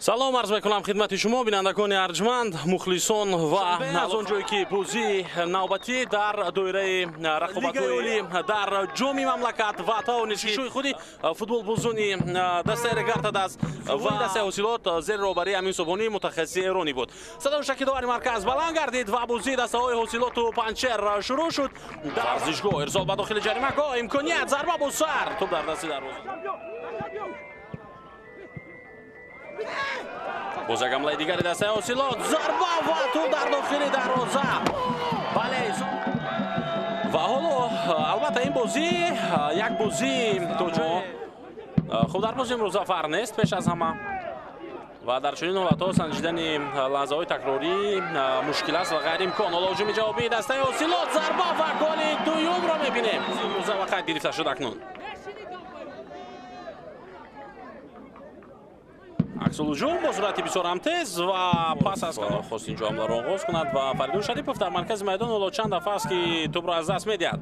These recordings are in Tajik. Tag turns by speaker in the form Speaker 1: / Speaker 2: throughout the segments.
Speaker 1: Салом арз мекунам хидмати шумо, бинандагони арҷманд, мухлисон ва аз он ҷое ки бозии навбатӣ дар доираи рақобатҳои олӣ дар ҷоми мамлакат ва тавонист ки худи футболбозони дастаи Регар ТадАЗ ва дастаи Ҳосилот зери роҳбарии Амин Субҳонӣ, мутахассиси эронӣ буд. Садои шакидовари марказ баланд гардид ва бозии дастаҳои Ҳосилоту Панҷшер шурӯъ шуд. Дар варзишгоҳ ирсол ба дохили ҷаримагоҳ, имконият, зарба бо сар, тӯб дар дасти дарвоза. Боз як ҳамлаи дигари дастаи Ҳосилот, зарба ва тӯб дар дохили дарвоза. Бале, ва ҳоло албатта ин бозӣ як бозии то ҷо хуб дар бози имрӯз зафар нест пеш аз ҳама ва дар чунин ҳолатҳо санҷидани лаҳзаҳои такрорӣ мушкил аст ва ғайриимкон. Ҳоло ҳуҷуми ҷавобии дастаи Ҳосилот, зарба ва голи дуюмро мебинем. Имрӯза ба қайд гирифта шуд акнун. Аксулҳуҷум бо суръати бисёр ҳам тез ва пас аз хост инҷо ҳамларо оғоз кунад ва Фаридун Шарипов дар маркази майдон ҳоло чанд дафъа аст ки тӯбро аз даст медиҳад.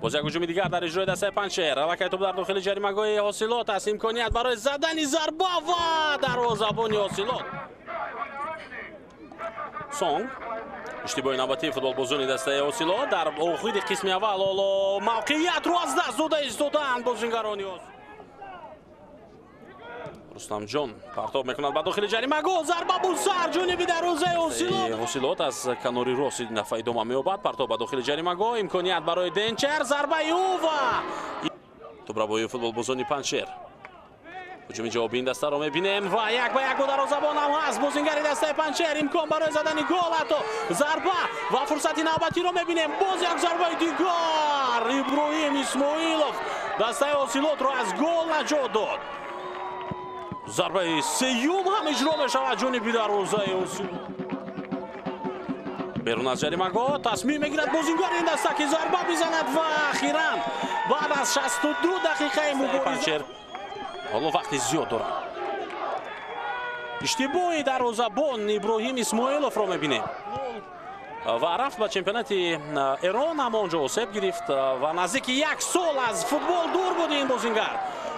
Speaker 1: Боз як ҳуҷуми дигар дар иҷрои дастаи Панҷшер. Аллакай тӯб дар дохили ҷаримагоҳи Ҳосилот аст. Имконият барои задани зарба ва дарвозабони Ҳосилот. Сонг. Иштибоҳи навбатии футболбозони дастаи Ҳосилот дар охири қисми аввал. Ҳоло мавқеиятро аз даст дода истодаанд бозингарони Ҳосилот. Рустамҷон партоб мекунад ба дохили ҷаримагоҳ, зарба бо сар ҷониби дарвозаи Ҳосилот. Ҳосилот аз канори рост ин дафъа идома меёбад. Партоб ба дохили ҷаримагоҳ, имконият барои Денчер, зарбаи ӯ ва тӯбрабоии футболбозони Панҷшер. Ҳуҷуми ҷавобии ин дастаро мебинем ва як ба як бо дарвозабон ҳам ҳаст бозингари дастаи Панҷшер. Имкон барои задани гол, ҳатто зарба ва фурсати навбатиро мебинем. Боз як зарбаи дигар, Иброҳим Исмоилов дастаи Ҳосилотро аз гол наҷот дод. Зарбаи сеюм ҳам иҷро мешавад ҷониби дарвозаи Ҳосилот. Берун аз ҷаримагоҳ тасмим мегирад бозингари ин даста ки зарба бизанад ва ахиран баъд аз 62 дақиқаи мубориза ҳоло вақти зиёд дорад. Иштибоҳи дарвозабон Иброҳим Исмоиловро мебинем ва рафт ба чемпионати Эрон, аммо онҷо осеб гирифт ва наздики як сол аз футбол дур буд ин бозингар.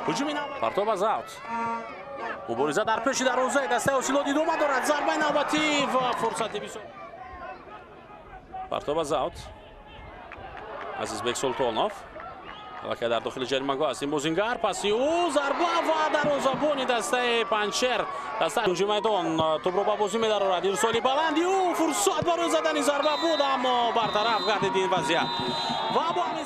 Speaker 1: Ҳуҷуми партоб аз аут. Мубориза дар пеши дарвозаи дастаи Ҳосилот идома дорад. Зарбаи навбатӣ ва фурсати бисёр. Партоб аз аут. Азизбек Султонов аллакай дар дохили ҷаримагоҳ аст ин бозингар. Паси ӯ зарба ва дарвозабони дастаи Панҷшер. Дастаи кунҷи майдон тӯбро ба бозӣ медарорад. Ирсоли баланди ӯ, фурсат барои задани зарба буд, аммо бартараф гардид ин вазъият. Ва бо ҳамин